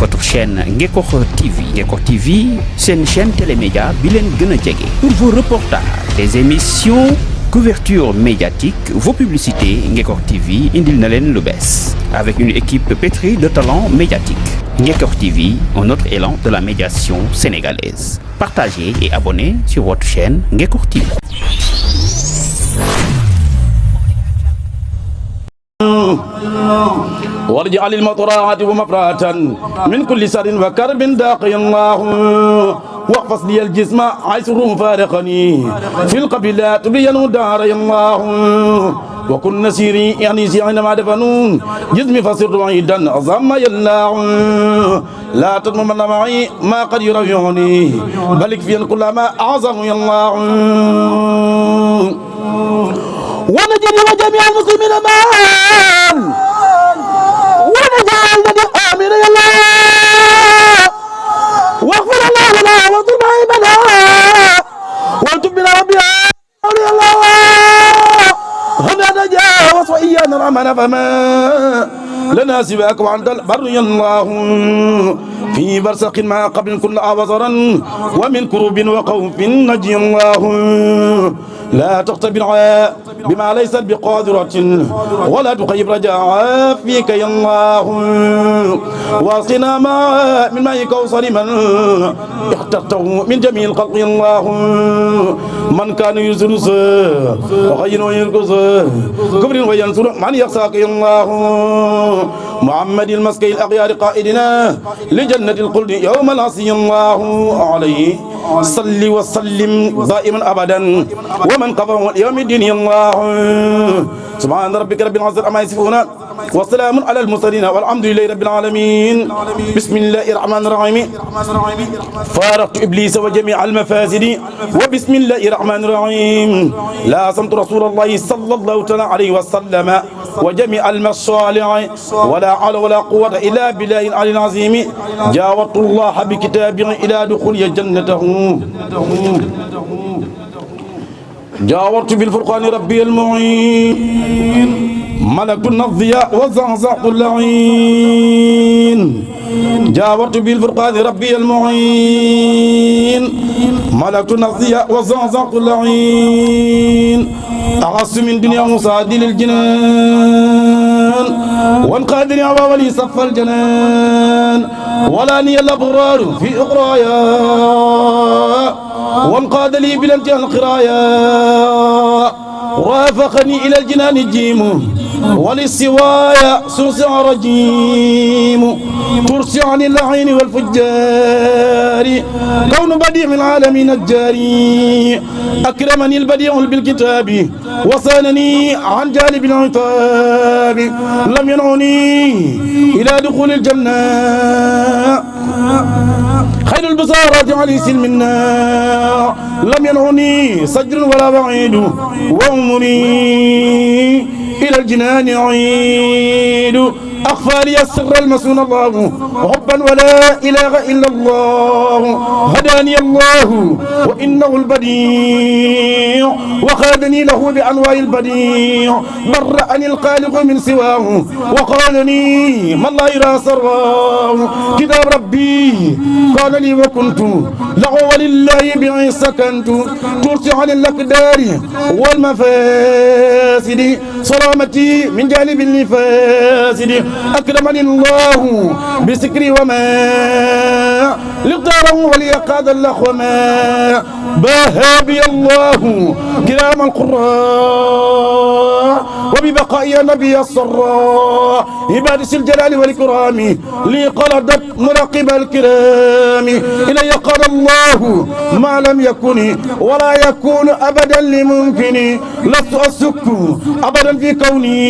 votre chaîne Ngekokh TV. Ngekokh TV, c'est une chaîne télémédia bilen gëna jege. Pour vos reportages, des émissions, couverture médiatique, vos publicités, Ngekokh TV indil na len lu bess. Avec une équipe pétrie de talents médiatiques. Ngekokh TV, un autre élan de la médiation sénégalaise. Partagez et abonnez sur votre chaîne Ngekokh TV. وارجع للمطرات ومفرات من كل سر وكرب داقي الله واحفظ لي الجسم حيث الروم فارقني في القبر لا تبين داري الله وكن نسيري يعني عندما دفنون جسمي فصرت عيدا ضم يلاع لا تضمن معي ما قد يرفعني بل يكفي كل ما اعظم يلاع ونجني وجميع المسلمين معا ونجعلني آمين يا الله واغفر الله لنا واغفر عيبنا وانتم بنا ربي يا الله هنا نجاوز وإيانا رحمنا فما لنا سواك وأنت البر يا الله في برزخ ما قبل كل أبصرا ومن كروب وخوف نجي الله لا تختبر بما ليست بقادرة ولا تخيب رجاء فيك يا الله واسقنا ماء من ماء كوثر من اخترته من جميع الخلق يا الله من كان يزرس وخير ويركز كبر وينصر من يخشاك يا الله محمد المسكي الأغيار قائدنا لجنة الخلد يوم العصي الله عليه صل وسلم دائما أبدا ومن قفه يوم الدين يا الله سبحان ربك رب العزة عما يصفون وسلام على المرسلين والحمد لله رب العالمين بسم الله الرحمن الرحيم فارقت إبليس وجميع المفاسد وبسم الله الرحمن الرحيم لا صمت رسول الله صلى الله عليه وسلم وجميع المصالح ولا حول ولا قوة إلا بالله العلي العظيم جاورت الله بكتابه إلى دخول جنته جاورت بالفرقان ربي المعين ملكت النضياء وزعزعت اللعين جاورت بالفرقان ربي المعين ملكت النضياء وزعزعت اللعين أغص من دنيا مصادي للجنان وانقادني عبا ولي صف الجنان ولا ني الأبرار في أخرايا وانقاد لي بالامتحان القرايا رافقني إلى الجنان الجيم وللسوايا سوسع رجيم ترسي عن اللعين والفجار كون بديع العالمين الجاري أكرمني البديع بالكتاب وصانني عن جانب العتاب لم ينعني إلى دخول الجنة خير البصارات علي سلمنا لم ينعني سجر ولا بعيد وأمري إلى الجنان عيد أخفى لي السر المسون الله حبا ولا إله إلا الله هداني الله وإنه البديع وخادني له بأنواع البديع برأني الخالق من سواه وقالني ما الله يرى سراه كتاب ربي قال لي وكنت له ولله بعي سكنت ترسي عن الأقدار والمفاسد سلامتي من جانب الفاسد أكرمني الله بسكري وما لقداره وليقاد الله وما باها بي الله كرام القراء وببقاء نبي الصراء عبادس الجلال والإكرام لي قلدت مراقب الكرام إلي قال الله ما لم يكن ولا يكون أبدا لممكن لست أسك أبدا في كوني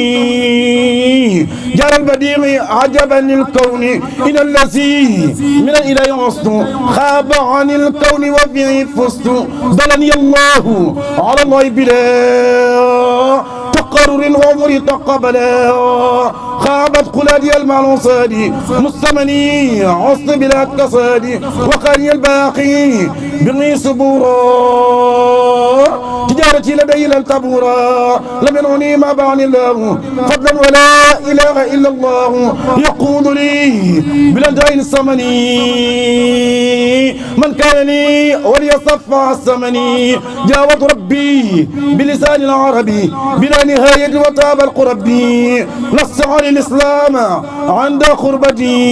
جرى البديع عجبا للكون إلى الذي من الإله وسط خاب عن الكون وفيه فزت ضلني الله على الله بلا تقرر عمري تقبلا خابت قلادي المعلوصات مستمني عصن بلا كصاد وقاني الباقي بغي صبورا تجارتي لدي لن تبورا لم ينعني ما بعني الله فضلا ولا إله إلا الله يقود لي بلدين الصمني من كان لي وليصفى الثمني جاوت ربي بلسان العربي بلا نهاية وتاب القربي نص على الإسلام عند قربتي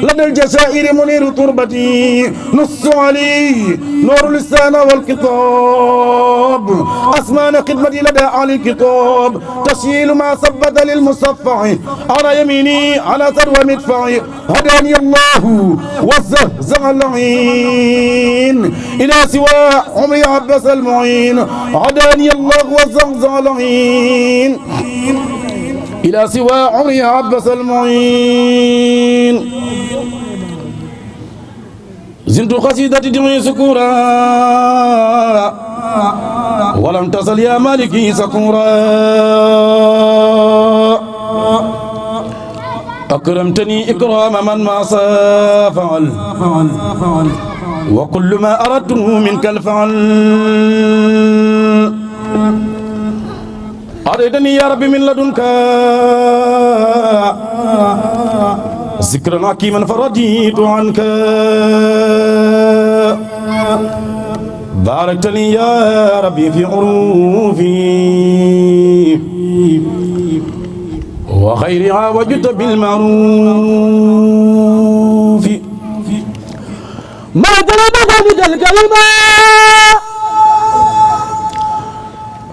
لدى الجزائر منير تربتي نص علي نور اللسان والكتاب أسمان خدمتي لدى علي الكتاب تشيل ما ثبت للمصفع على يميني على ثروة مدفعي هداني الله وزهزه اللعين إلى سوى عمري عبس المعين هداني الله وزهزه اللعين إلى سوى عمري عبس المعين زنت قصيدة دمي سكورا ولم تصل يا مالكي سكورا أكرمتني إكرام من ما فعل وكل ما أردته منك الفعل أريدني يا ربي من لدنك ذكرا حكيما فرضيت عنك باركتني يا ربي في عروفي وخيرها وجدت بالمعروف ما جلب ذلك الكلمة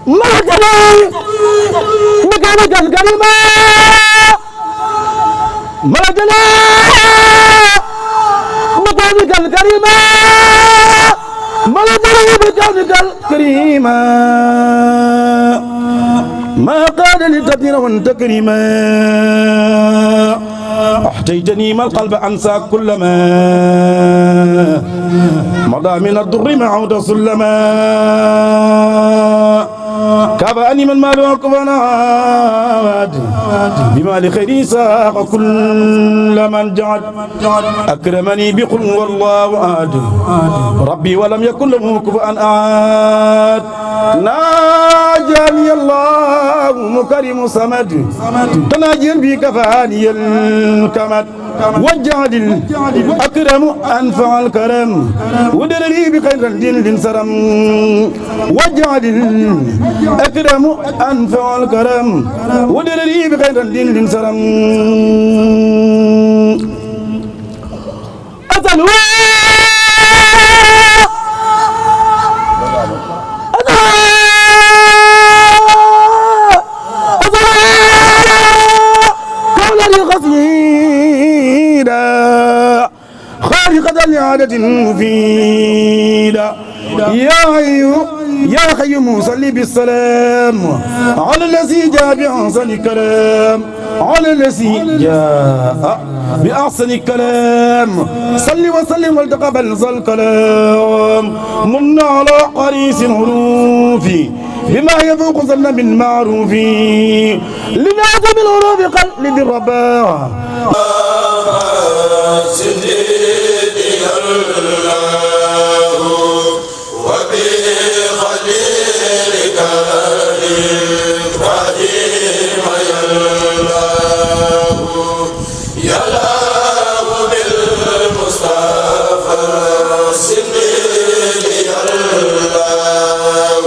ما جلب مكانك الكلمة ما جلب مكانك الكلمة ما جلب مكانك الكريمة ما قال لتدير وانت كريما أحتيتني ما القلب أنسى كل ما مضى من الضر معود سلما كابأني من مال وكفنا بما لخير ساق كل من جعل أكرمني بقل والله أحد ربي ولم يكن له كفوا أحد ناجاني الله مكرم صمد تناجيا بك فاني الكمد وجعل الأكرم أنفع الكرم ودرني بخير الدين سرم وجعل الأكرم أنفع الكرم ودرني بخير الدين سرم أتلو خارقة لعادة مفيدة يا حي صلي بالسلام على الذي جاء بأحسن الكلام على الذي جاء بأحسن الكلام صل وسلم وتقبل ذا الكلام من على قريس الحروف بما يفوق ظن من معروف لنعت بالحروف قلب الرباع سيدي الله وبخليلك إبراهيم يا الله بالمصطفى سيدي الله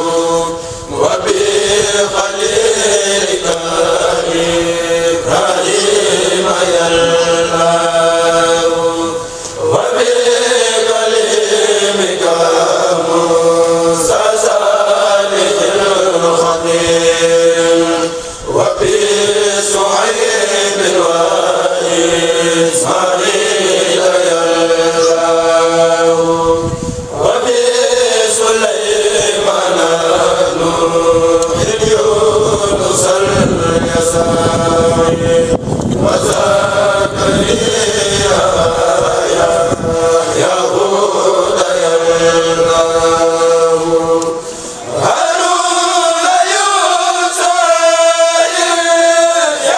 وبخليلك إبراهيم يا الله وبكلمك موسى صالح الخضير وبشعيب وإسماعيل يا الله وبسليمان نوح يونس اليساعي وزكريا يهود يا الله هارون يوسف يا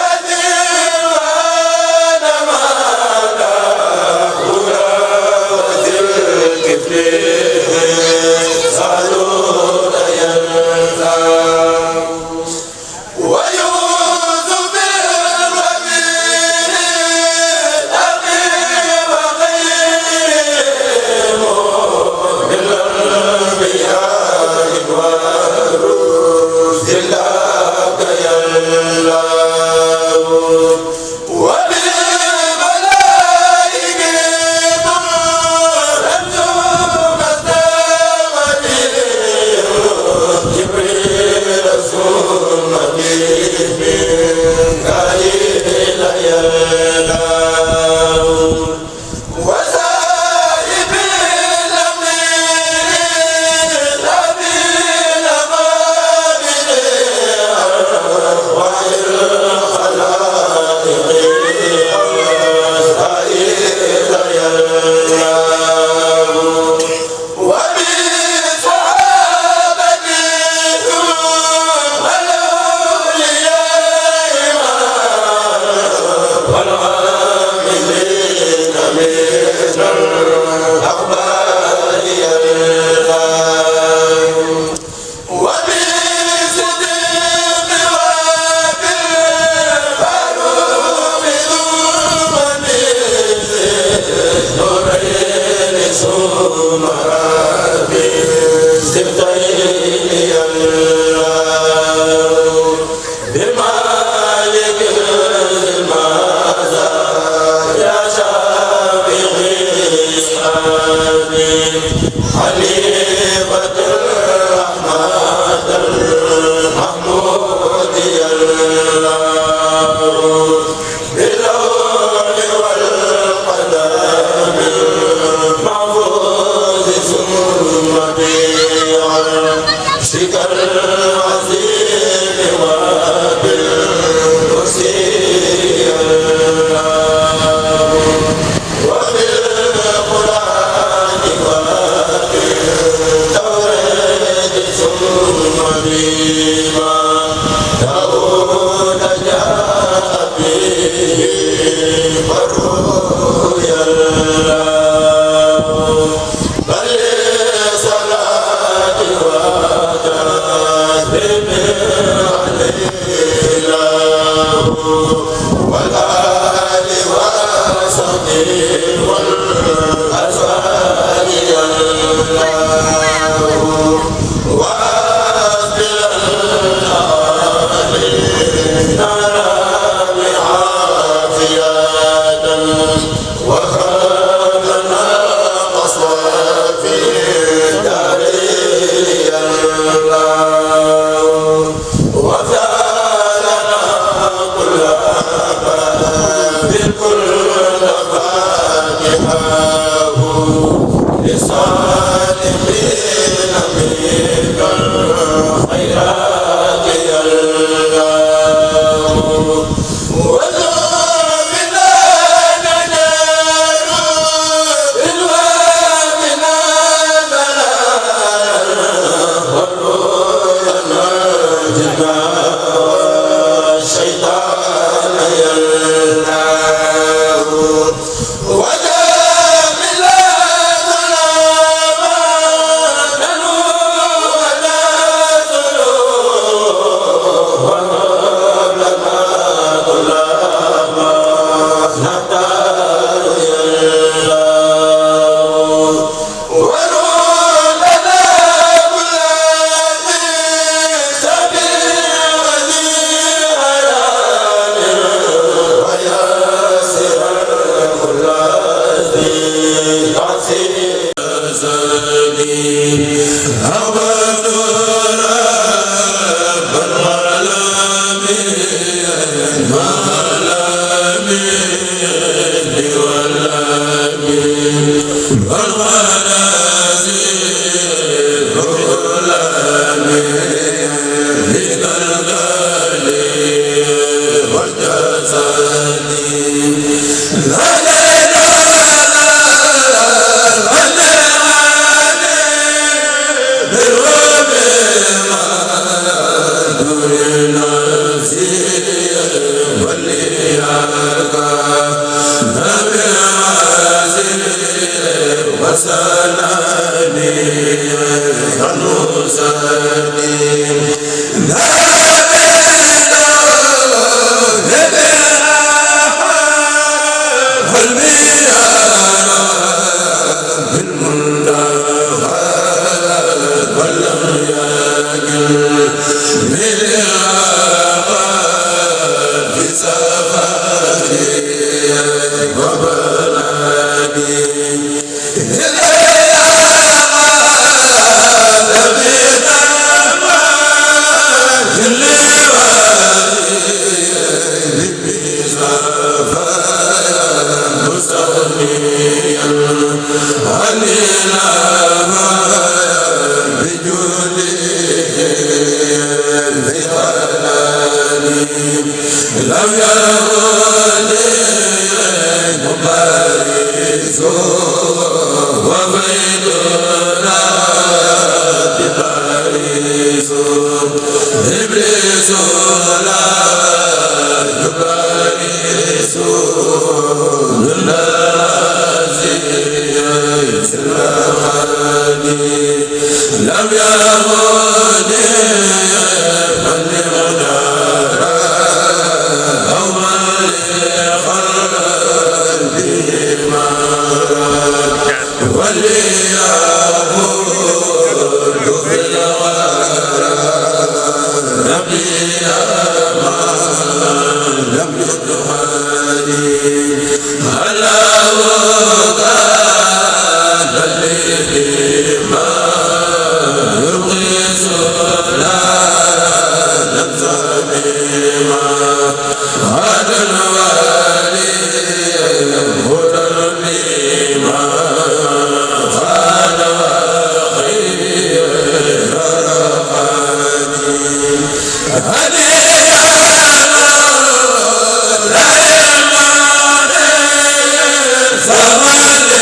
Amen.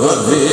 Lillah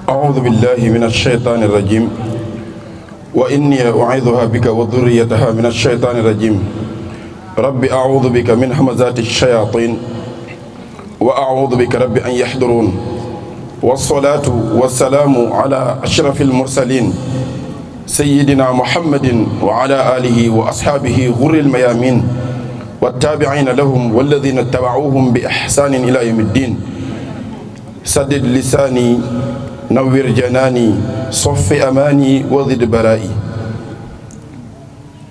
أعوذ بالله من الشيطان الرجيم وإني أعيذها بك وذريتها من الشيطان الرجيم رب أعوذ بك من همزات الشياطين وأعوذ بك رب أن يحضرون والصلاة والسلام على أشرف المرسلين سيدنا محمد وعلى آله وأصحابه غر الميامين والتابعين لهم والذين اتبعوهم بإحسان إلى يوم الدين سدد لساني نوّر جناني صف أماني وضد برائي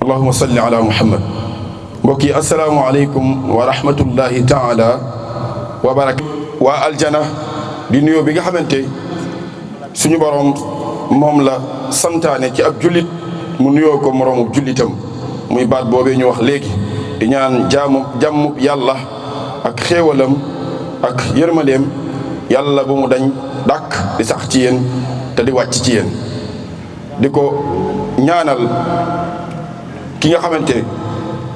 اللهم صل على محمد mbokk yi asalaamualeykum wa rahmatullahi taala wa barakatu waa aljana di nuyoo bi nga xamante suñu borom moom la santaane ci ab jullit mu nuyoo ko moroomu jullitam muy baat boobee ñu wax léegi di ñaan jàmm yàlla ak xéewalam ak yërmandeem yàlla bu mu dañ dàkk di sax ci yéen te di wàcc ci yéen di ko ñaanal ki nga xamante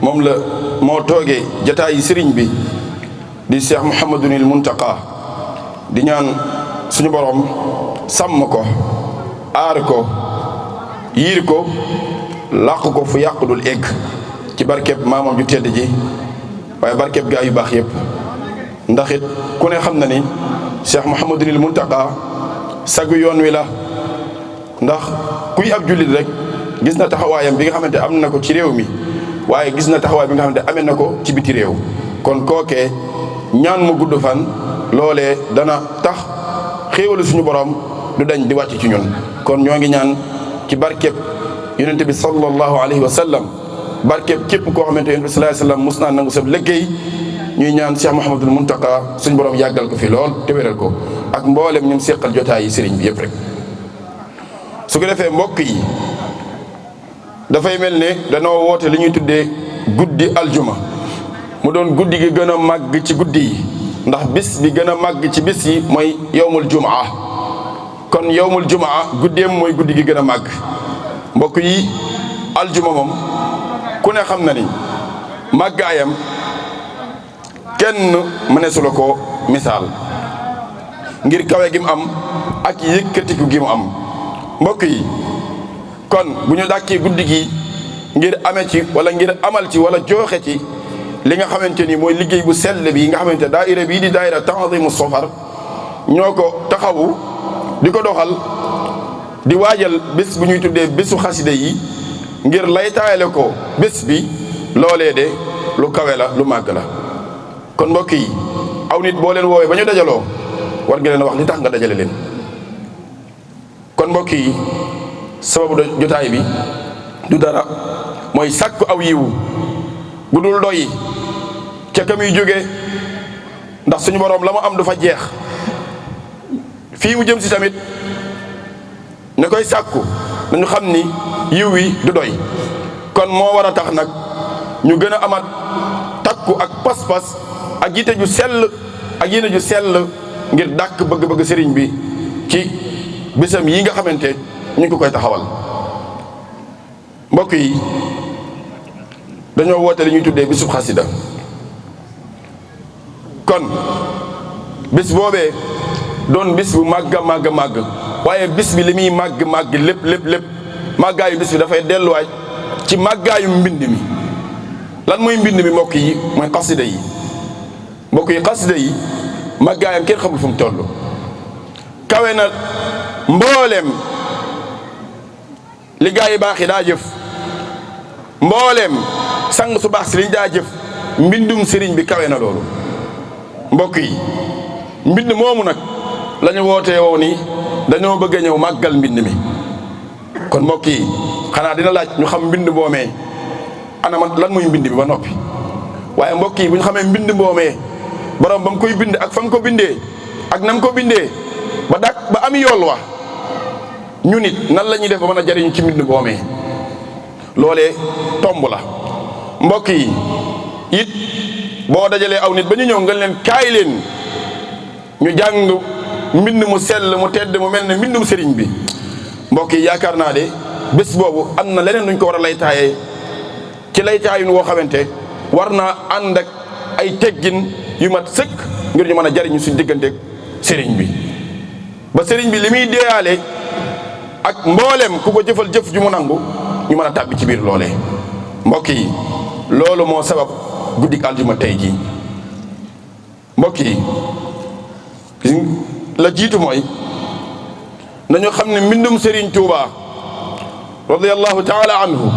moom la moo toogee jataayi sëriñ bi di Cheikh Mouhamadunil Muntaqa di ñaan suñu borom sàmm ko aar ko yiir ko làq ko fu yàq dul egg ci barkeb maamam ju tedd ji waaye barkeb gaa yu baax yépp ndax it ku ne xam na ni Cheikh Mouhamadunil Muntaqa sagu yoon wi la ndax kuy ab jullit rek gis na taxawaayam bi nga xamante am na ko ci réew mi waaye gis na taxawaay bi nga xamante amee na ko ci biti réew kon kookee ñaan mu gudd fan loolee dana tax xéewalu suñu borom du dañ di wàcc ci ñun kon ñoo ngi ñaan ci barkeb yonente bi sallallahu alayhi wa sallam barkeb képp koo xamante yonente bi sallallahu alayhi wa sallam mus naa nangu sa liggéey ñuy ñaan Cheikh Mouhamadul Muntaqa suñu borom yàggal ko fi lool te wéral ko ak mboolem ñum séqal jotaay yi sëriñ bi yëpp rek su ko defee mbokk yi dafay mel ne danoo woote li ñuy tuddee guddi aljuma mu doon guddi gi gën a màgg ci guddi yi ndax bis bi gën a màgg ci bis yi mooy yowmul jumaa kon yowmul jumaa guddeem mooy guddi gi gën a màgg mbokk yi aljuma moom ku ne xam na ni màggaayam kenn mëneesu la ko misaal ngir kawe gi mu am ak yëkkatiku gi mu am mbokk yi kon bu ñu dàkkee guddi gi ngir ame ci wala ngir amal ci wala jooxe ci li nga xamante ni mooy liggéey bu sell bi nga xamante daayira bii di daayira Tanzimu Safar ñoo ko taxawu di ko doxal di waajal bés bu ñuy tuddee bésu xasida yi ngir lay taayale ko bés bi loolee de lu kawe la lu màgg la kon mbokk yi aw nit boo leen woowee ba ñu dajaloo war nga leen wax li tax nga dajale leen kon mbokk yi sababu jotaay bi du dara mooy sàkku aw yiwu bu dul doy ca ka muy jóge ndax suñu boroom la mu am du fa jeex fii mu jëm si tamit ne koy sàkku nañu xam ni yiw wi du doy kon moo war a tax nag ñu gën a amat takku ak pas-pas ak yite ju sell ak yéene ju sell ngir dàkk bëgg-bëgg sëriñ bi ci bisam yi nga xamante ñu ngi ko koy taxawal mbokk yi dañoo woote li ñuy tuddee bisub xasida kon bis boobee doon bis bu màgg a màgg waaye bis bi li muy màgg lépp màggaayu bis bi dafay delluwaay ci màggaayu mbind mi lan mooy mbind mi mbokk yi mooy xasida yi mbokk yi xasida yi màggaayam kenn xamul fu mu toll kawe na mbooleem li gaa yi baax yi daa jëf mbooleem sang su baax si liñ daa jëf mbindum sëriñ bi kawe na loolu mbokk yi mbind moomu nag la ñu wootee woo ni dañoo bëgg a ñëw màggal mbind mi kon mbokk yi xanaa dina laaj ñu xam mbind moomee ana man lan muy mbind bi ba noppi waaye mbokk yi bu ñu xamee mbind moomee borom ba mu koy bind ak fa mu ko bindee ak na mu ko bindee ba am yool wa ñu nit nan la ñuy def ba mën a jariñu ci mbind moomee loolee tomb la mbokk yi it boo dajalee aw nit ba ñu ñëw nga leen kaay leen ñu jàng mbind mu sell mu tedd mu mel ne mbindum sëriñ bi mbokk yi yaakaar naa de bés boobu am na leneen nuñ ko war a lay taayee ci lay taayun woo xamante war naa ànd ak ay teggin yu mat sëkk ngir ñu mën a jariñu suñ digganteeg sëriñ bi ba sëriñ bi li muy deeyaale ak mboolem ku ko jëfal jëf ju mu nangu ñu mën a tàbbi ci biir loolee. mbokk yi loolu moo sabab guddik aljuma tey jii mbokk yi la jiitu mooy nañu xam ne mbindum Sëriñ Tuuba radiyallahu taala anhu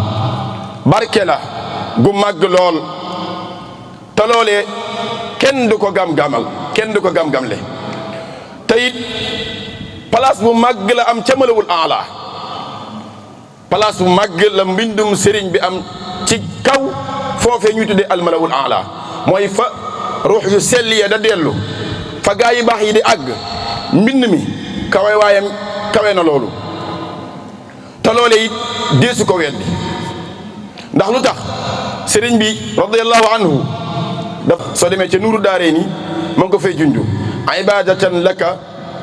barke la gu màgg lool te loolee kenn du ko gam-gamal kenn du ko gam-gamle te it place bu màgg la am ca malawul aala place bu màgg la mbindum sëriñ bi am ci kaw foofee ñuy tuddee almalawul aala mooy fa ruux yu sell ya da dellu fa gaa yi baax yi di àgg mbind mi kawe waayam kawe na loolu te loolee it deesu ko weddi ndax lu tax sëriñ bi radiyallahu anhu daf soo demee ca nuuru daaree ni ma ngi ko fay junju ibadatan laka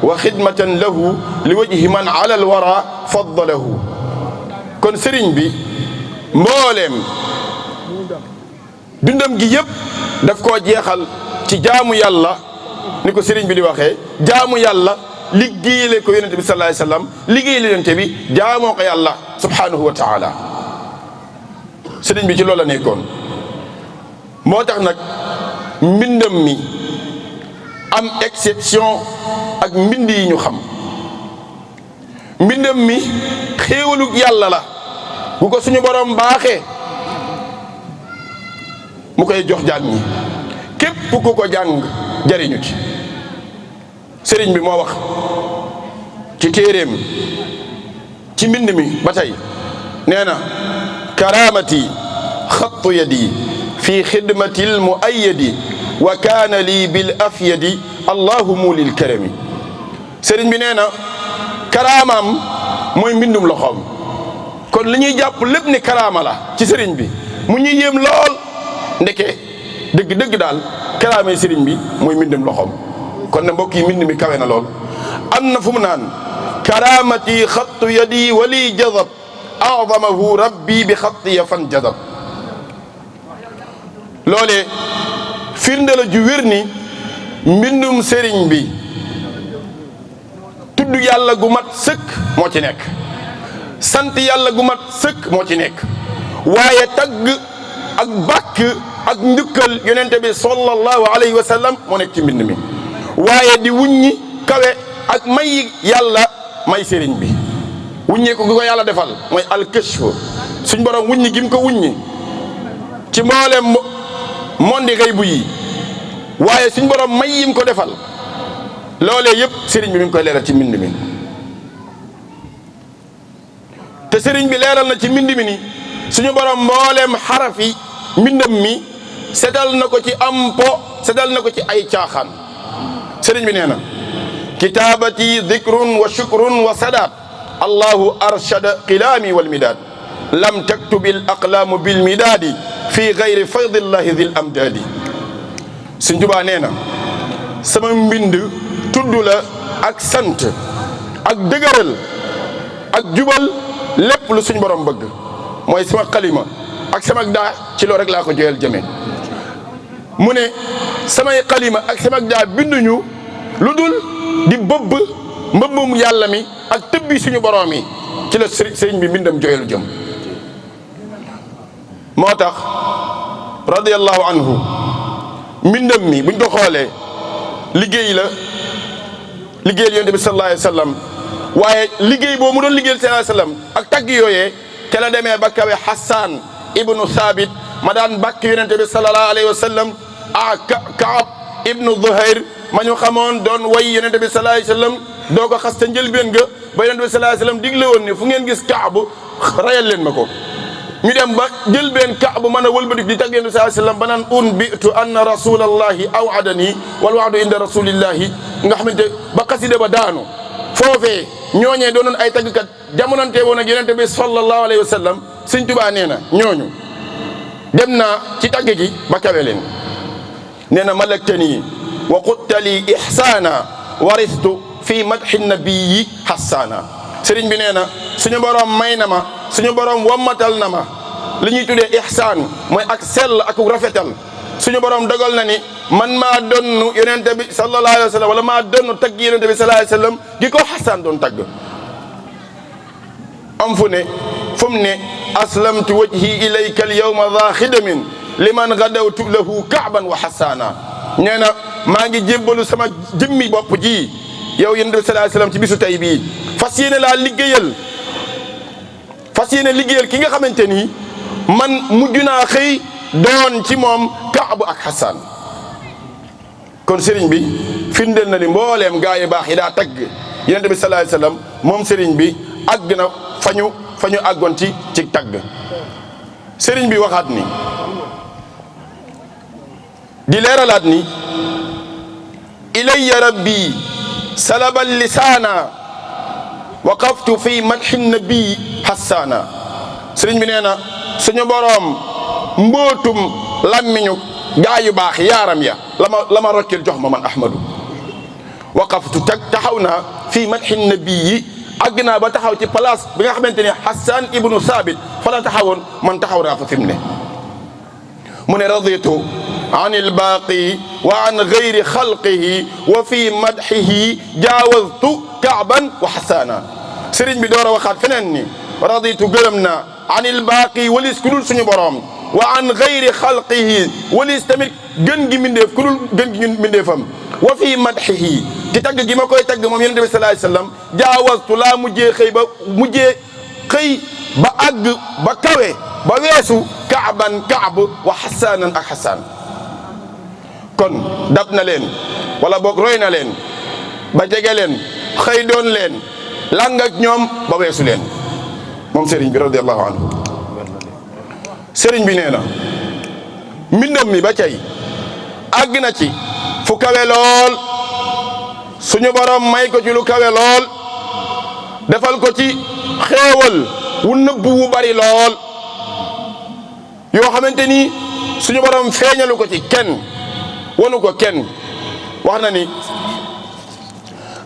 wa xidmatan lahu li wajhi man ala al wara faddalahu kon sëriñ bi mbooleem dundam gi yëpp daf koo jeexal ci jaamu yàlla ni ko sëriñ bi di waxee jaamu yàlla liggéeyale ko yonente bi sallallahu alayhi wasallam liggéeyale yonente bi jaamoo ko yàlla subhanahu wa taala sëriñ bi ci loolu la nekkoon moo tax nag mbindam mi am exception ak mbind yi ñu xam mbindam mi xéewalug yàlla la bu ko suñu borom baaxee mu koy jox jaam ñi képp ku ko jàng jariñu ci sëriñ bi moo wax ci téeréem ci mbind mi ba tey nee na karamati xattu yadi fi xidmati l muayyadi wa kaana lii bil afyadi allahu lil karami sëriñ bi nee na karaamaam mooy mbindum loxoom kon li ñuy jàpp lépp ni karaama la ci sëriñ bi mu ñuy yéem lool ndeke dëgg-dëgg daal karaamay sëriñ bi mooy mbindum loxoom kon ne mbokk yi mbind mi kawe na lool am na fu mu naan karamati xattu yadi wali jazab a'zamahu rabbi bi xattiya fan jazab loolee firnde la ju wér ni mbindum sëriñ bi tudd yàlla gu mat sëkk moo ci nekk sant yàlla gu mat sëkk moo ci nekk waaye tagg ak bàkk ak njukkal yonente bi sallallahu alayhi wa sallam moo nekk ci mbind mi waaye di wuññi kawe ak may yàlla may sëriñ bi wuññee ko gi ko yàlla defal mooy alkashf suñ borom wuññi gim ko wuññi ci mboolem mondi xaybu yi waaye suñ borom may yim ko defal loolee yëpp sëriñ bi mi ngi koy leeral ci mbind mi te sëriñ bi leeral na ci mbind mi ni suñu borom mbooleem xaraf yi mbindam mi setal na ko ci am po setal na ko ci ay caaxaan sëriñ bi nee na kitaabati dikrun wa shukrun wa sadaat allahu arshada qilaami wal midaad lam taktubil aqlaamu bil midaadi fi gayri faydillahi dil amdaadi Sëriñ Tuubaa nee na sama mbind tudd la ak sant ak dëgëral ak jubal lépp lu suñ borom bëgg mooy sama xalima ak sama daa ci loolu rek laa ko joyal jëme mu ne samay xalima ak sama daa binduñu lu dul di bëbb mbëbbum yàlla mi ak tëbbi suñu borom yi ci la sëriñ bi mbindam joyelu jëm moo tax radiyallahu anhu mbindam mi buñ ko xoolee liggéey la liggéeyal yonent bi sallallahu alayhi wa sallam waaye liggéey boobu mu doon liggéeyal sallallahu alayhi wa sallam ak tagg yooyee te la demee ba kawe Hassan ibnu Thabit ma daan bàkk yonent bi sallallahu alayhi wa sallam Kaab ibnu Zuhair ma ñu xamoon doon way yonent bi sallallahu alayhi wa sallam doo ko xas te njëlbeen ga ba yonent bi sallallahu alayhi wa sallam digle woon ni fu ngeen gis Kaab rayal leen ma ko ñu dem ba jël benn Kaab mën a wëlbati di tagg yonent bi sallallahu alayhi wa sallam ba naan unbitu anna rasulallahi aw'adani wal wa'du inda rasulillahi nga xamante ba xaside ba daanu foofee ñooñee doonoon ay taggkat jamonante woon ak yonent bi sallallahu alayhi wa sallam Sëriñ Tuubaa nee na ñooñu dem naa ci tagg gi ba kawe leen nee na malaktani wa quttali ihsaana waristu fi madhi nabiyi hassana sëriñ bi nee na suñu borom may na ma suñu borom wammatal na ma li ñuy tuddee ihsaan mooy ak sell ak rafetal suñu borom dogal na ni man maa donnu yonente bi sallallahu alayhi wa sallam wala maa donnu tagg yonente bi sallallahu alayhi wa sallam gi ko Xasaan doon tagg am fu mu ne aslamtu wajhi ilayka al yawma dha xidamin liman gadawtu lahu kaaban wa xasaana nee na maa ngi jébbalu sama jëmmi bopp ji yow yonente bi sallallahu alayhi wa sallam ci bisu tey bii fas yéene laa liggéeyal ki nga xamante ni man mujj naa xëy doon ci moom Kaab ak Xasaan kon sëriñ bi firndeel na ni mbooleem gaa yi baax yi daa tagg yonent bi sallallahu alayhi wasallam moom sëriñ bi àgg na fa ñu àggoon ci tagg sëriñ bi waxaat ni di leeralaat ni ilayya rabbi salaba lisaana waqaftu fi madhi nabi Xassaana sëriñ bi nee na suñu boroom mbootum làmmiñu gaa yu baax yaaram ya la ma roccil jox ma man Ahmadu waqaftu taxaw naa fii madhi nabii àgg naa ba taxaw ci place bi nga xamante ni Hassan ibnu Saabit fa la taxawoon man taxaw naa fa fi mu ne mu ne raditu an ilbaaqi wa an gayri xalqihi wa fi madhihi jaawaztu kaaban wa Hassana sëriñ bi door a waxaat feneen ni raditu gërëm naa an ilbaaqi walis ku dul suñu boroom wa an gayri xalqihi walis tamit gën gi mbindeef ku dul gën gi mbindeefam wa fi madhihi ci tagg gi ma koy tagg moom yonent bi sallallahu alayhi wasallam jaawastu laa mujjee xëy ba àgg ba kawe ba weesu kaaban kaab wa xasaanan ak xasaan kon dab na leen wala boog roy na leen ba jege leen xëy doon leen lang ak ñoom ba weesu leen moom sëriñ bi radiyallahu anhu sëriñ bi nee na mbindam mi ba cay àgg na ci fu kawe lool suñu borom may ko ci lu kawe lool defal ko ci xéewal wu nëbb wu bari lool yoo xamante ni suñu borom feeñalu ko ci kenn wanu ko kenn wax na ni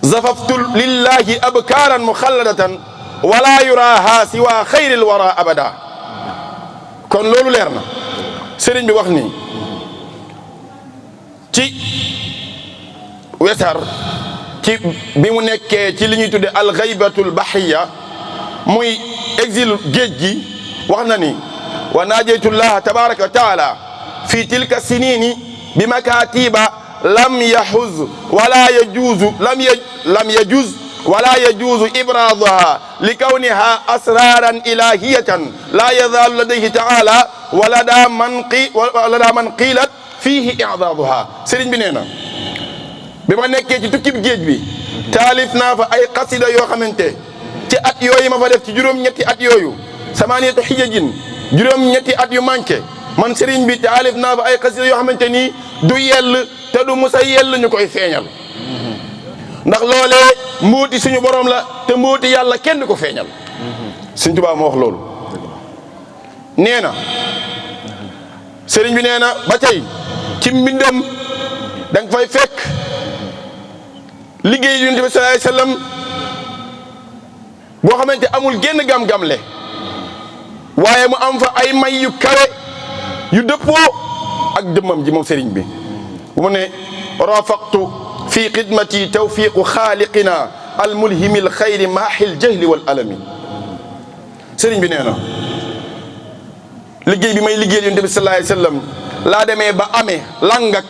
zafaftu lillahi abkaaran muxalladatan wala yuraha siwa xayril wara abada kon loolu leer na sëriñ bi wax ni ci wesar ci bi mu nekkee ci li ñuy tudde alxaybatul bahriya muy exil géej gi wax na ni wa naajeytullaha tabaraka wa taala fi tilka sinini bi makatiba lam yahuz wala yajuzu lam yajuz wala yajuzu ibraduha li kawniha asraran ilahiyatan la yazalu ladayhi taala walada man qilat fihi i'daduha sëriñ bi nee na bi ma nekkee ci tukkib géej bi taalif naa fa ay xasida yoo xamante ci at yooyu ma fa def ci juróom-ñetti at yooyu samaaniyatu xijajin juróom-ñetti at yu manqué man sëriñ bi taalif naa fa ay xasida yoo xamante ni du yell te du musa yell ñu koy feeñal ndax loolee mbóoti suñu borom la te mbóoti yàlla kenn du ko feeñal Sëriñ Tuubaa moo wax loolu nee na sëriñ bi nee na ba tey ci mbindam da nga fay fekk liggéey Yonent bi sallallahu alayhi wasallam boo xamante amul génn gam-gamle waaye mu am fa ay may yu kawe yu dëppoo ak jëmmam ji moom sëriñ bi mu ne rafaqtu fi xidmati tawfiqu xaaliqina almulhimi alxayri maaxil jahli wal alami sëriñ bi nee na liggéey bi may liggéey Yonent bi sallallahu alayhi wasallam laa demee ba amee langak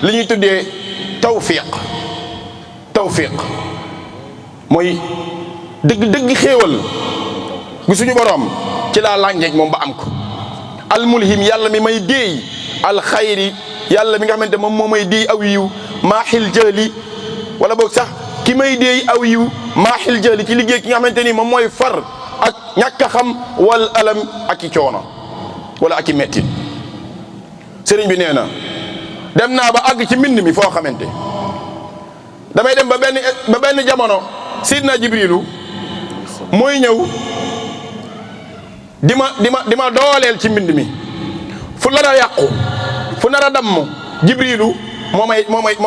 li ñuy tuddee tawfiq mooy dëgg xéewal gu suñu borom ci laa làngeeg moom ba am ko almulhim yàlla mi may déey alxayri yàlla mi nga xamante moom moo may déey aw yiw maaxil jëli wala boog sax ki may déey aw yiw maaxil jëli ci liggéey ki nga xamante ni moom mooy far ak ñàkk a xam wal alam ak i coono wala ak i mettit sëriñ bi nee na dem naa ba àgg ci mbind mi foo xamante damay dem ba benn jamono sidna jibrilu mooy ñëw di ma dooleel ci mbind mi fu nar a yàqu fu nar a damm jibrilu moo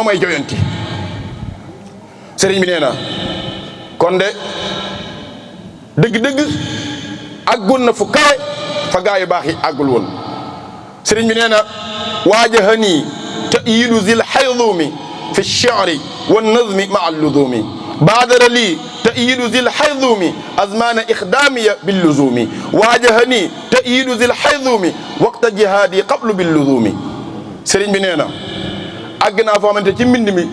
may joyanti sëriñ bi nee na kon de dëgg-dëgg àggoon na fu kawe fa gaa yu baax yi àggul woon sëriñ bi nee na waajahanii tayidu zil xaydumi fi lcheri wannazmi maa alluzumi baadara lii tayidu zil xaydumi azmaana ixdaamiya billuzumi waajahanii tayidu zil xaydumi waqta jihaadi qablu billuzumi sëriñ bi nee na àgg naa foo xamante ci mbind mi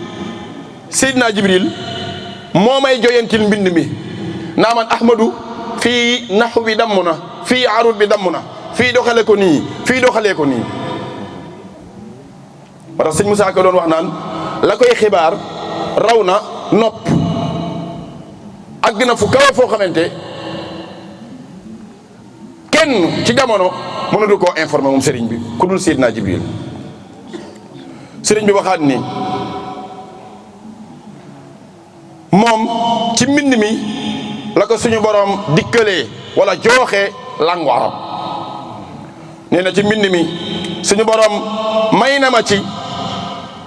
Seydina Jibril moo may joyantil mbind mi naa man Ahmadu fii naxu bi damm na fii arut bi damm na fii doxale ko nii fii doxalee ko nii moo tax sëñ Moussa Ka doon wax naan la koy xibaar raw na nopp àgg na fu kawe foo xamante kenn ci jamono mënatu koo informé moom sëriñ bi ku dul Seydina Jibril sëriñ bi waxaat ni moom ci mbind mi la ko suñu borom dikkalee wala jooxee langu arab nee na ci mbind mi suñu borom may na ma ci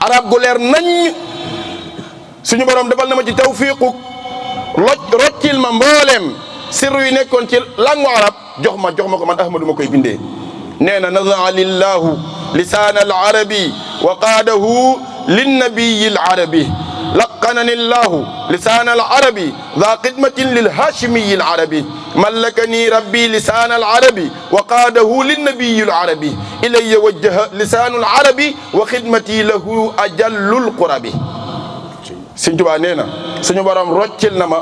arab gu leer nañ suñu borom defal na ma ci tawfiiqu roccil ma mbooleem sirru yi nekkoon ci langu arab jox ma ko man Ahmadu ma koy bindee nee na nazaa lillahu lisaan al arabi wa qaadahu linnabiyi al arabi laqanani llahu lisaan al arabi daa xidmatin lil hashimiyi al arabi mallakani rabbi lisaan al arabi wa qaadahu linnabiyi al arabi ilayya wajjaha lisaanu al arabi wa xidmati lahu ajallul qurabi Sëñ Tuubaa nee na suñu borom roccil na ma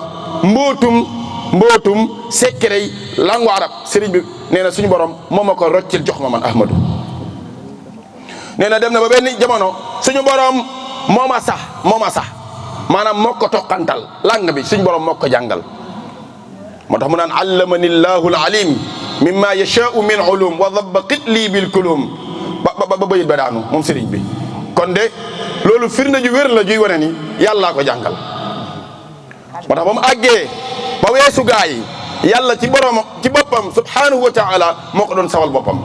mbootum sekkerey langu arab sëriñ bi nee na suñu borom moo ma ko roccil jox ma man Ahmadu nee na dem na ba benn jamono suñu borom moo ma sax maanaam moo ko toqantal lang bi suñu borom moo ko jàngal moo tax mu naan allamani llahu alalim mimma yashaau min ulum wa dabba qitli bil kulum ba bayit ba daanu moom sëriñ bi kon de loolu firnde ju wér la juy wane ni yàllaa ko jàngal moo tax ba mu àggee ba weesu gaa yi yàlla ci boppam subhanahu wa taala moo ko doon sawal boppam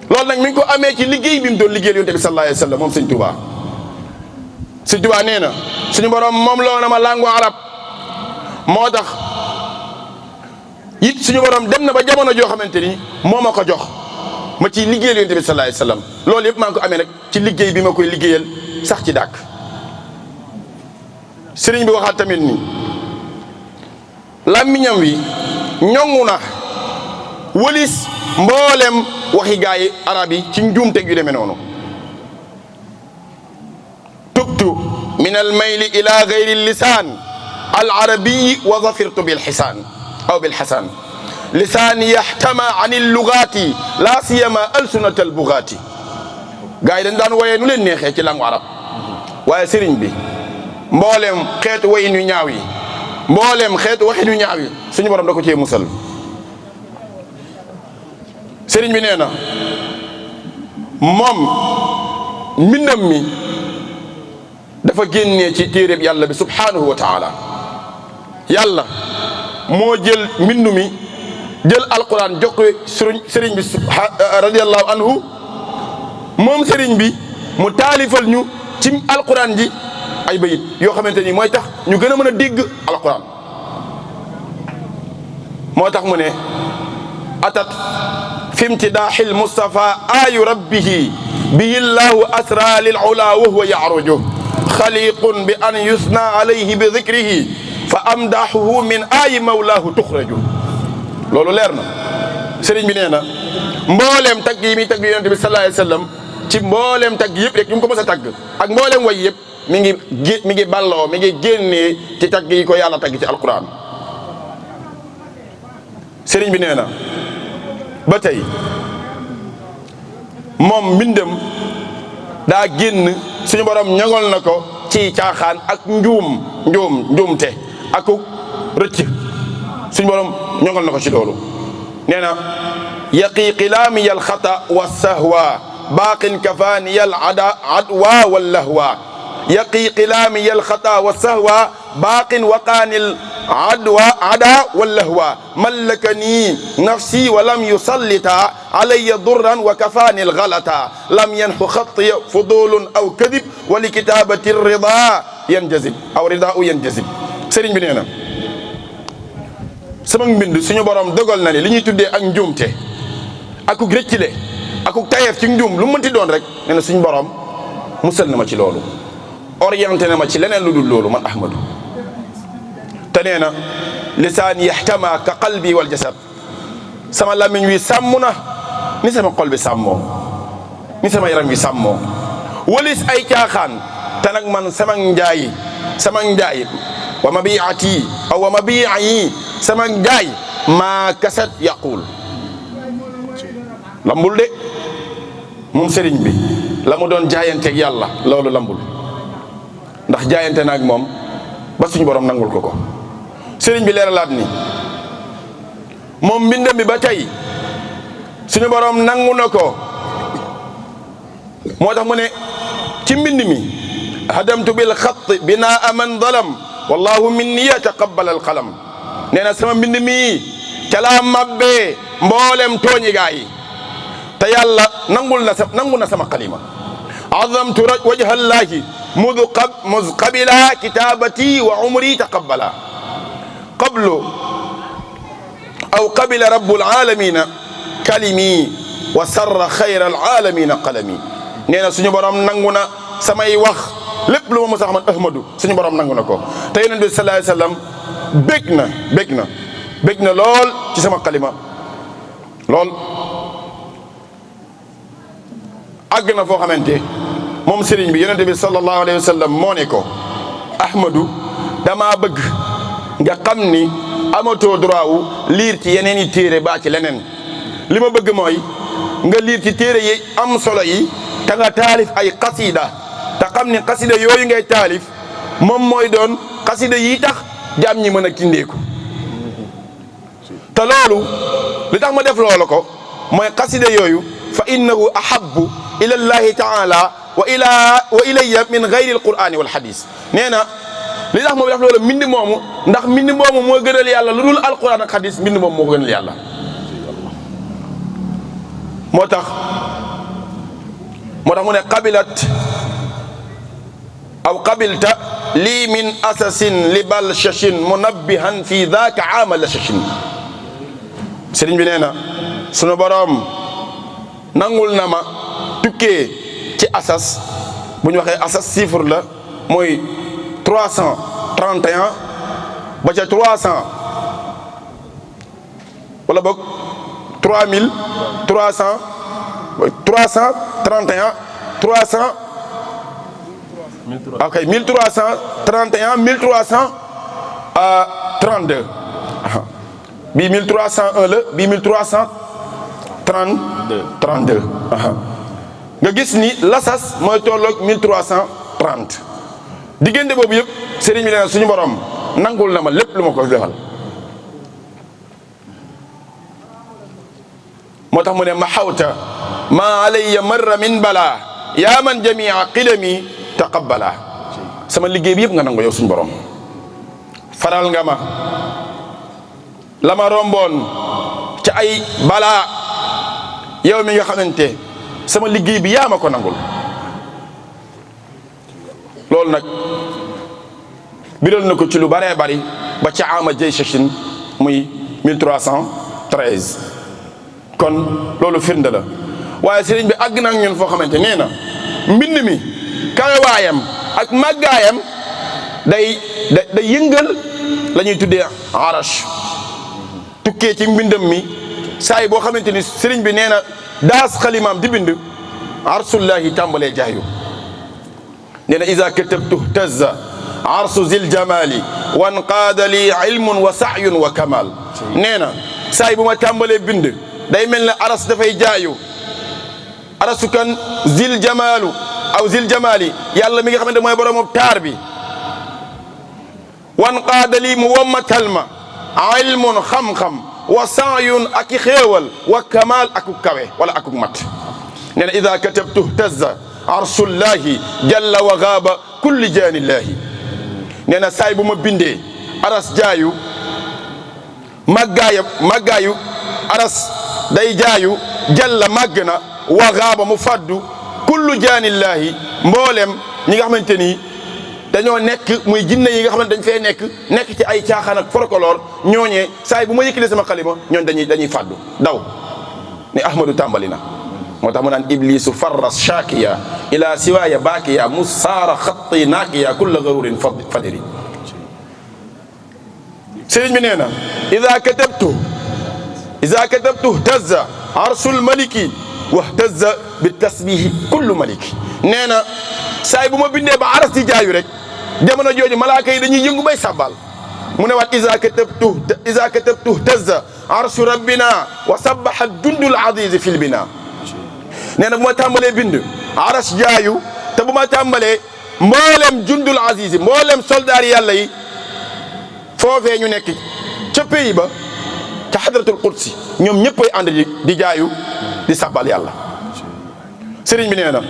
loolu nag mi ngi ko amee ci liggéey bi mu doon liggéeyal yonent bi sallallahu alayhi wa sallam moom sëñ Tuubaa sëñ Tuubaa nee na suñu borom moom loo na ma langue arab moo tax it suñu borom dem na ba jamono joo xamante ni moo ma ko jox ma ciy liggéeyal yonent bi sallallahu alayhi wa sallam loolu yëpp maa ngi ko amee nag ci liggéey bi ma koy liggéeyal sax ci dàkk sëriñ bi waxaat tamit ni làmmiñam wi ñoŋu na wëlis mboolem waxi gaa yi arab yi ci njuumteg yu demee noonu tubtu min al mayli ila gayri lisaan al arabiyi wa zafirtu bil xisaan aw bil xasaan lisaani yaxtama an il lugaati laa siyama alsunat al bugaati gaa yi dañ daan woyee nu leen neexee ci langue arab waaye sëriñ bi mboolem xeetu wayin yu ñaaw yi mboolem xeetu waxin yu ñaaw yi suñu borom da ko cee musal sëriñ bi nee na moom mbindam mi dafa génnee ci téeréb yàlla bi subhanahu wa taala yàlla moo jël mbindu mi jël alquran jox ko sëriñ bi radiyallahu anhu moom sëriñ bi mu taalifal ñu ci alquran ji ay bayit yoo xamante ni mooy tax ñu gën a mën a dégg alquran moo tax mu ne atat fi imtidaaxi almustafa aayu rabbihi bihi llahu asra lil ula wa huwa yaaruju xaliqun bi an yusna alayhi bi dikrihi fa amdaxuhu min aayi mawlaahu tuxraju loolu leer na sëriñ bi nee na mbooleem tagg yi muy tagg yonent bi sallallahu alayhi wa sallam ci mbooleem tagg yëpp rek ñu ngi ko mës a tagg ak mbooleem way yëpp mi ngi balloo mi ngi génnee ci tagg yi ko yàlla tagg ci alquran sëriñ bi nee na ba tey moom mbindam daa génn suñu borom ñoŋol na ko ci caaxaan ak njuumte ak rëcc suñu borom ñoŋol na ko ci loolu nee na yaqi qilaami al xata wa sahwa baaqin kafaani al adwa wal lahwa yaqi qilaami al xata wa sahwa baaqin waqaani al ada wal lahwa mallakani nafsi wa lam yusallita alayya durran wa kafaani al galata lam yanxu xatti fudulun aw kadib wa li kitabati rida yanjazib aw ridaau yanjazib sëriñ bi nee na sama mbind suñu borom dogal na ni li ñuy tuddee ak njuumte akuk rëccile akuk tayeef ci njuum lu mënti doon rek nee na suñu borom musal na ma ci loolu orienté na ma ci leneen lu dul loolu man Ahmadu te nee na lisaan yaxtama ka qalbi wal jasad sama làmmiñ wi sàmm na ni sama xol bi sàmmoo ni sama yaram wi sàmmoo walis ay caaxaan te nag man sama njaay wa mabiati aw wa mabii sama njaay maa kasat yaqul lambul de moom sëriñ bi la mu doon jaayanteeg yàlla loolu lambul ndax jaayante naag moom ba suñu borom nangul ko sëriñ bi leeralaat ni moom mbindam mi ba tey suñu borom nangu na ko moo tax mu ne ci mbind mi hadamtu bil xatt binaa man zalam wallahu minni yataqabbal al qalam nee na sama mbind mi ca laa mabbee mboolem tooñi gaa yi te yàlla nangu na sama xalima azamtu wajha llahi muz qabila kitabati wa umri taqabbala qablu aw qabila rabbul alamina kalimi wa sarra xayra al alamina qalami nee na suñu borom nangu na samay wax lépp lu ma mos a xaman Ahmadu suñu borom nangu na ko te yonent bi sallallahu alayhi wa sallam bég na lool ci sama xalima lool àgg na foo xamante moom sëriñ bi yonent bi sallallahu alayhi wa sallam moo ne ko Ahmadu damaa bëgg nga xam ni amatoo droit wu liir ci yeneen i téere baa ci leneen li ma bëgg mooy nga liir ci téere yi am solo yi te nga taalif ay xasida te xam ni xasida yooyu ngay taalif moom mooy doon xasida yi tax jaam ñi mën a kindeeku te loolu li tax ma def loolu ko mooy xasida yooyu fa innahu ahabbu ila llahi taala wa ilayya min gayri alqurani wal hadis nee na li tax ma def loolu mbind moomu ndax mbind moomu moo gënal yàlla lu dul alquran ak hadis mbind moomu moo ko gënal yàlla moo tax mu ne qabilta lii min asasin li balshashin munabbihan fi daaka aama lashashin sëriñ bi nee na sunu boroom nangul na ma tukkee ci asas bu ñu waxee asas chiffre la mooy 331 ba ca 300 wala boog 3300 331 300 ok 1331 1332 bii 1301 la bii 1332 nga gis ni lasas mooy tolloog 1330 diggante boobu yëpp sëriñ bi nee na suñu borom nangul na ma lépp lu ma ko defal moo tax mu ne ma xawta ma alayya marra min bala yaa man jamia qidami taqabbala sama liggéey bi yëpp nga nangu yow suñu borom faral nga ma la ma romboon ca ay balaa yow mi nga xamante sama liggéey bi yaa ma ko nangul loolu nag biral na ko ci lu bëree bëri ba ca ama jay sachin muy 1313 kon loolu firnde la waaye sëriñ bi àgg na ak ñun foo xamante nee na mbind mi kawewaayam ak màggaayam day yëngal la ñuy tuddee arash tukkee ci mbindam mi saa yi boo xamante ni sëriñ bi nee na daas xalimaam di bind arsullahi tàmbalee jaayu nee na iza katabtu tazza arsu zil jamali wan qaada li ilmun wa sahyun wa kamal nee na saa yi bu ma tàmbalee bind day mel ne aras dafay jaayu arasu kan zil jamalu aw zil jamali yàlla mi nga xamante mooy borom taar bi wan qaada li mu wommatal ma ilmun xam-xam wa saayun ak i xéewal wa kamal akuk kawe wala akuk mat nee na ida katabtu tazza arsullahi jalla wa gaaba kulli jaanillahi nee na saay bu ma bindee aras jaayu màggaayu aras day jaayu jalla màgg na wa gaaba mu faddu kullu jaanillahi mboolem ñi nga xamante ni dañoo nekk muy jinne yi nga xamante dañ fee nekk ci ay caaxaan ak folklore ñooñee saa yi bu ma yëkkalee sama xalima ñooñ dañuy fàddu daw ni ahmadu tàmbali na moo tax mu naan iblisu farras shakiya ila siwaaya baakiya musaara xatti naakiya kulla garurin fadiri sëriñ bi nee na ida katabtu tazza arsul maliki wahtazza bi tasbihi kullu maliki nee na saay bu ma bindee ba aras di jaayu rek jamono jooju malaaka yi dañuy yëngu bay sàbbal mu ne waat ida katabtu tazza arshu rabbina wa sabbaha jundul azizi fil bina nee na bu ma tàmbalee bind aras jaayu te bu ma tàmbalee mboolem jundul azizi mboolem soldaar yàlla yi foofee ñu nekk ca pays ba ca hadratul qudsi ñoom ñëppay ànd di jaayu di sabbal yàlla sëriñ bi nee na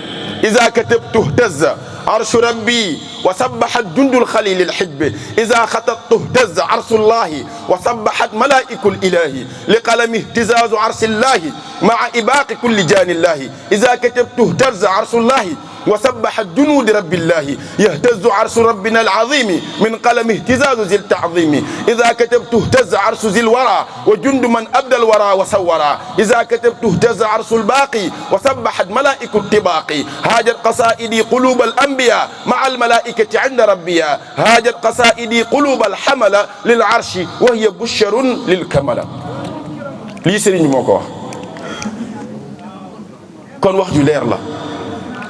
iza katabtu ihtazza arshu rabbi wa sabbahat jundul xalilil xijbi iza xatattu ihtazza arsullahi wa sabbahat malaikul ilahi li qalami ihtizaazu arsillahi maa ibaaqi kulli jaanillahi iza katabtu ihtazza arsullahi وسبحت جنود رب الله يهتز عرش ربنا العظيم من قلم اهتزاز ذي التعظيم إذا كتبت اهتز عرش ذي الورى وجند من أبدى الورى وسورى إذا كتبت اهتز عرش الباقي وسبحت ملائكة الطباق هاجت قصائدي قلوب الأنبياء مع الملائكة عند ربي هاجت قصائدي قلوب الحمل للعرش وهي بشر للكمل lii sëriñ bi moo ko wax kon wax ju leer la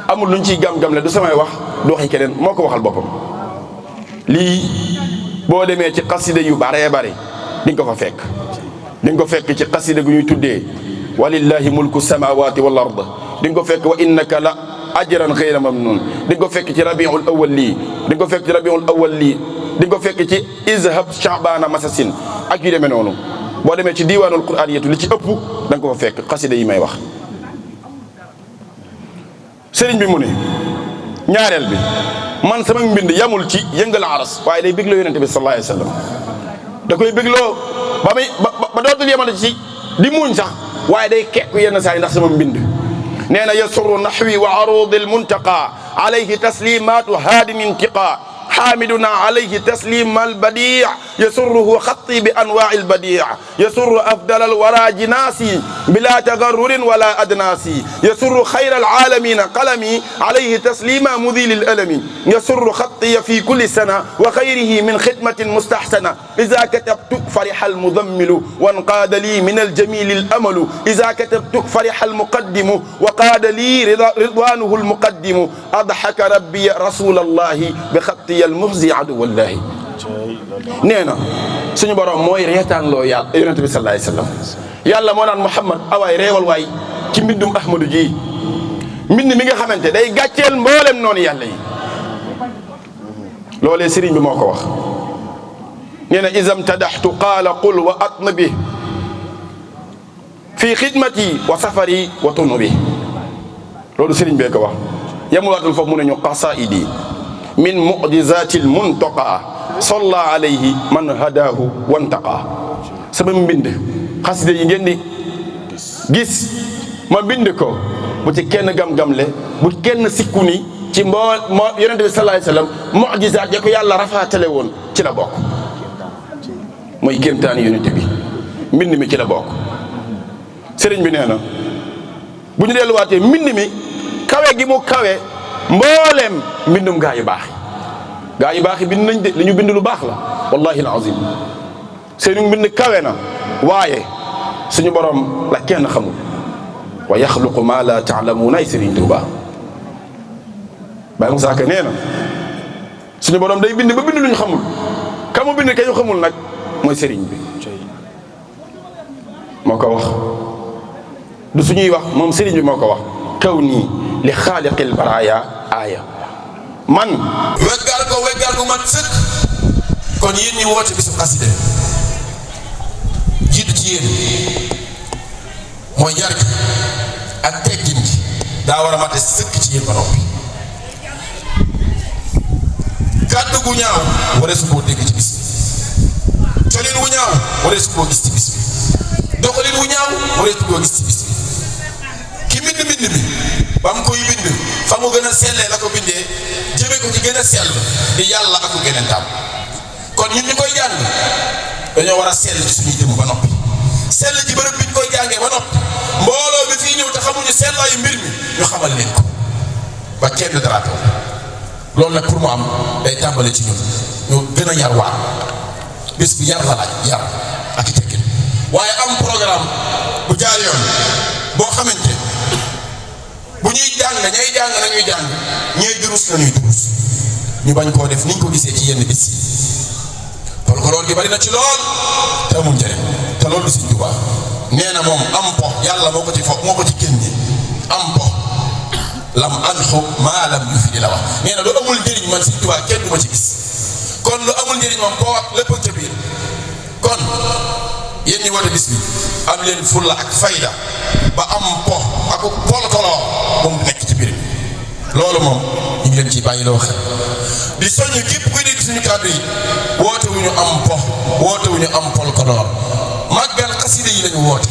amul luñ ciy gam-gam le du samay wax du waxi keneen moo ko waxal boppam lii boo demee ci xasida yu baree bare di nga ko fa fekk di nga ko fekk ci xasida gu ñuy tuddee walillahi mulku samawati wal ard di nga ko fekk wa innaka la ajran xayra mamnun di nga ko fekk ci rabiul awal lii di nga ko fekk ci rabiul awal lii di nga ko fekk ci izhab shaabana masasin ak yu demee noonu boo demee ci diiwaanul quraaniyatu li ci ëpp da nga ko fa fekk xasida yi may wax sëriñ bi mu ne ñaareel bi man sama mbind yamul ci yëngal aras waaye day bégloo yonente bi sallallahu alayhi wa sallam da koy bégloo ba dootul yemale ci di muuñ sax waaye day kekku yenn saa yi ndax sama mbind nee na yasurru nahwi wa arudi almuntaqa alayhi taslimatu haadin intiqa حامدنا عليه تسليم البديع يسره خطي بأنواع البديع يسر أفضل الورى جناسي بلا تغرر ولا أدناسي يسر خير العالمين قلمي عليه تسليما مذيل الألم يسر خطي في كل سنة وخيره من خدمة مستحسنة إذا كتبت فرح المضمل وانقاد لي من الجميل الأمل إذا كتبت فرح المقدم وقاد لي رضوانه المقدم أضحك ربي رسول الله بخطي المخزي عدو الله nee na suñu borom mooy reetaan loo yàlla yonent bi sallallahu alayhi wasallam yàlla moo naan Muhammad awaay reewal waay ci mbindum Ahmadu ji mbind mi nga xamante day gàcceel mboolem noonu yàlla yi loolee sëriñ bi moo ko wax nee na isam tadaxtu qaala qul wa atnabi fi xidmati wa safari wa tunubi loolu sëriñ bee ko wax yamulaatul foofu mu ne ñu qasaidi min mu'jizatil muntaqa salla alayhi man hadahu wantaqa sama mbind xasida yi ngeen di gis ma bind ko bu ci kenn gam-gamle bu kenn sikku ni ci moo yonente bi sallallahu alayhi wasallam mu'jizaat ya ko yàlla rafaatale woon ci la bokk mooy kéemtaani yonente bi mbind mi ci la bokk sëriñ bi nee na bu ñu delluwaatee mbind mi kawe gi mu kawe mboolem mbindum gaa yu baax yi bind nañ de li ñu bind lu baax la wallahi alazim seenu mbind kawe na waaye suñu borom la kenn xamul wa yaxluqu ma la taalamuuna ay Sëriñ Tuuba Baye Moussa Ka nee na suñu borom day bind ba bind luñ xamul ka mu bind ka ñu xamul nag mooy sëriñ bi moo ko wax du suñuy wax moom sëriñ bi moo ko wax kaw nii li xaaliqil baraaya aaya man weggal ko mat sëkk kon yéen ñi woote bisu xasida jiitu ci yéen mooy yar gi ak teggin gi daa war a mate sëkk ci yéen ba noppi kàddu gu ñaaw waree su koo dégg ci bis bi colin wu ñaaw waree su koo gis ci bis bi doxalin wu ñaaw waree su koo gis ci bis bi ki bind bi ba mu koy bind fa mu gën a sellee la ko bindee jëme ko ci gën a sell di yàlla ak ko geneen tam kon ñun ñi koy jàng dañoo war a sell ci suñuy jëm ba noppi sell ci bërëb bi ñu koy jàngee ba noppi mbooloo bi fii ñëw te xamuñu sellaayu mbir mi ñu xamal leen ko ba kenn dara taw loolu nag pour mu am day tàmbale ci ñun ñu gën a yar waa bés bi yar la laaj yar ak i teggin waaye am programme bu jaar yoon boo xamante bu ñuy jàng ñay jàng nañuy jàng ñay durus nañuy durus ñu bañ koo def niñ ko gisee ci yenn bis yi kon ko loolu gi bari na ci lool te amul njëriñ te loolu du Sëñ Tuubaa nee na moom am po yàlla moo ko ci foog moo ko ci génne am po lam anxu maa lam yu fi di la wax nee na lu amul njëriñ man Sëñ Tuubaa kenn du ma ci gis kon lu amul njëriñ moom po ak lépp ca biir kon yéen ñi woote bis bi am leen fulla ak fayda ba am po ak poltoloo moom nekk ci biir loolu moom ñu ngi leen ciy bàyyi loo xel di soññ képp kuy dégg suñu kàddu yi woote wu ñu am po woote wu ñu am poltoloo màggal xasida yi lañu woote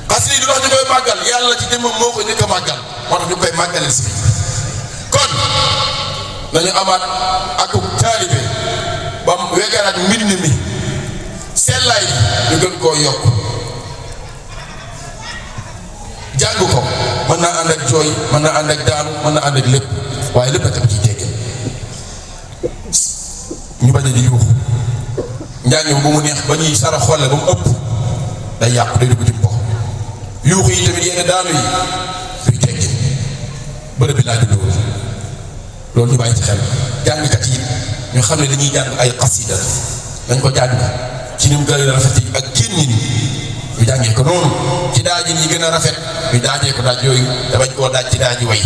xasida yi du tax ñu koy màggal yàlla ci jëmmam moo ko njëkk a màggal moo tax ñu koy màggaleel si kon nañu amaat ak taalibe ba mu wegaraat mbind mi sellaay ñu gën koo yokk jàng ko mën naa ànd ak jooy mën naa ànd ak daanu mën naa ànd ak lépp waaye lépp a teg ciy teggin ñu bañ a di yuuxu njàng ba mu neex ba ñuy sara xolle ba mu ëpp day yàqu day dugg ci mboq yuuxu yi tamit yenn daanu yi duy teggin bërëb bi laa juddoo loolu ñu bàyyi ci xel jàngkat yi ñu xam ne dañuy jàng ay xasida dañ ko jàng ci ni mu gën a rafet ak génnin ñu jàngee ko noonu ci daajin yi gën a rafet ñu daajee ko daaj yooyu te bañ koo daaj ci daaji way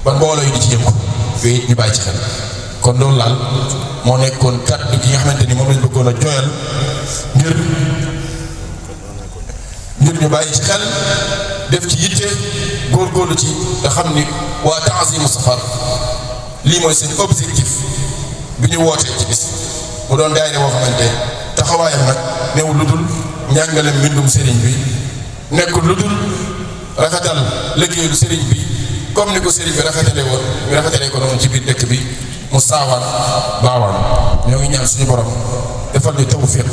ba mbooloo yi di ci jëm ko yooyu it ñu bàyyi ci xel kon loolu laal moo nekkoon kàddu gi nga xamante ni moom lañ bëggoon a jooyal ngir ñu bàyyi ci xel def ci yitte góorgóorlu ci nga xam ni waa Ta'zimu Safar lii mooy seen objectif bi ñu wootee ci bis mu doon daayira boo xamante taxawaayam nag newul lu dul njàngale mbindum sëriñ bi nekkul lu dul rafetal liggéeyu sëriñ bi comme ni ko sëriñ bi rafetale woon ñu rafetalee ko noonu ci biir dëkk bi mu saawaan baawaan ñoo ngi ñaan suñu borom defal ñu tawfiq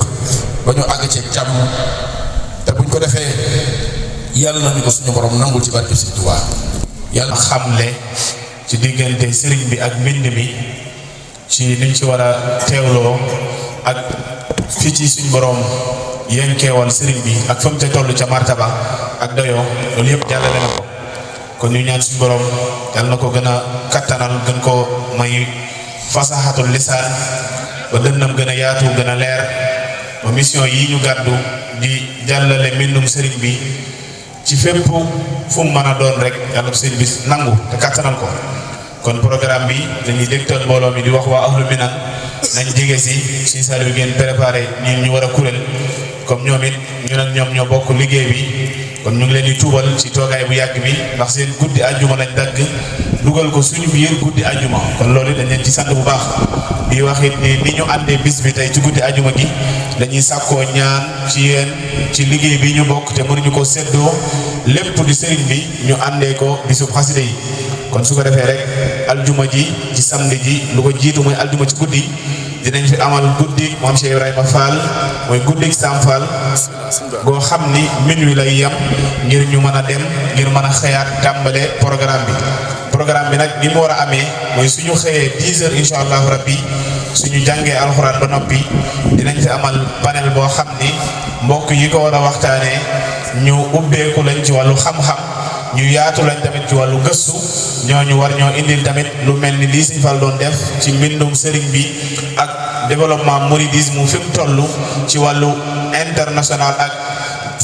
ba ñu àgg ceeg jàmm te buñ ko defee yàlla nañu ko suñu borom nangul ci barke Sëriñ Tuubaa yàlla xamle ci diggante sëriñ bi ak mbind mi ci niñ ci war a teewloo ak fii ci suñu borom yenkeewal sëriñ bi ak fa mu ca toll ca martaba ak dayoo loolu yëpp jàllale na ko kon ñu ñaan suñu borom yàlla na ko gën a kattanal gën ko may fasaxatul lisaan ba dënnam gën a yaatu gën a leer ba mission yi ñu gàddu di jàllale mbindum sëriñ bi ci fépp fu mu mën a doon rek yàlla sëriñ bi nangu te kattanal ko kon programme bi dañuy dégtal mbooloo mi di wax waa ahlu minan nañ jege si salle bi ngeen préparé ñi ñu war a kuréel comme ñoom it ñun ak ñoom ñoo bokk liggéey bi kon ñu ngi leen di tuubal ci toogaay bu yàgg bi ndax seen guddi àjjuma lañ dagg dugal ko suñu biir guddi àjjuma kon loolu dañ leen ci sant bu baax di wax it ni ñu àndee bis bi tey ci guddi àjjuma gi dañuy sàkkoo ñaan ci yéen ci liggéey bi ñu bokk te mënuñu ko seddoo lépp di sëriñ bi ñu àndee ko bisub xasida yi kon su ko defee rek aljuma ji ci samedi ji lu ko jiitu mooy aljuma ci guddi dinañ fi amal guddi moom Cheikh Ibrahima Fall mooy guddi Sam Fall goo xam ni minuit lay yem ngir ñu mën a dem ngir mën a xëyaat tàmbale programme bi nag ni mu war a amee mooy suñu xëyee 10 heures incha allahu rabbi suñu jàngee alxuraan ba noppi dinañ fi amal panel boo xam ni mbokk yi ko war a waxtaanee ñu ubbeeku lañ ci wàllu xam-xam ñu yaatu lañ tamit ci wàllu gëstu ñooñu war ñoo indil tamit lu mel ni lii Sëñ Fall doon def ci mbindum sëriñ bi ak développement mouridisme mu fi mu toll ci wàllu international ak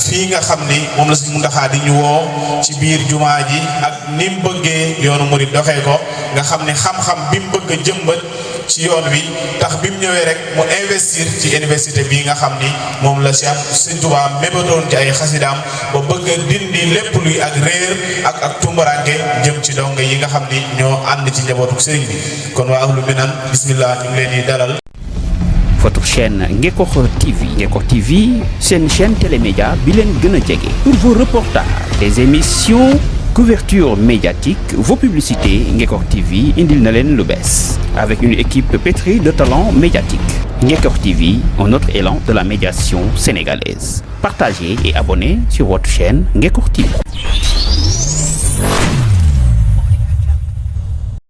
fii nga xam ni moom la Sëñ Muntaxa di ñu woo ci biir jumaa ji ak ni mu bëggee yoonu murid doxee ko nga xam ni xam-xam bi mu bëgg a jëmbat ci yoon wi tax bi mu ñëwee rek mu investir ci université bii nga xam ni moom la Cheikh Sëñ Tuubaa mébatoon ci ay xasidaam ba bëgg a dindi lépp luy ak réer ak tumbaranke jëm ci donga yi nga xam ni ñoo ànd ci njabootu sëriñ bi kon waa ahlu minan bismillah ñu ngi leen di dalal. Votre chaîne Ngekokh TV. Ngekokh TV, c'est une chaîne télémédia bilen gëna jege. Pour vos reportages, des émissions, couverture médiatique, vos publicités, Ngekokh TV indil na len lu bees. Avec une équipe pétrie de talents médiatiques. Ngekor TV, un autre élan de la médiation sénégalaise. Partagez et abonnez sur votre chaîne Ngekor TV.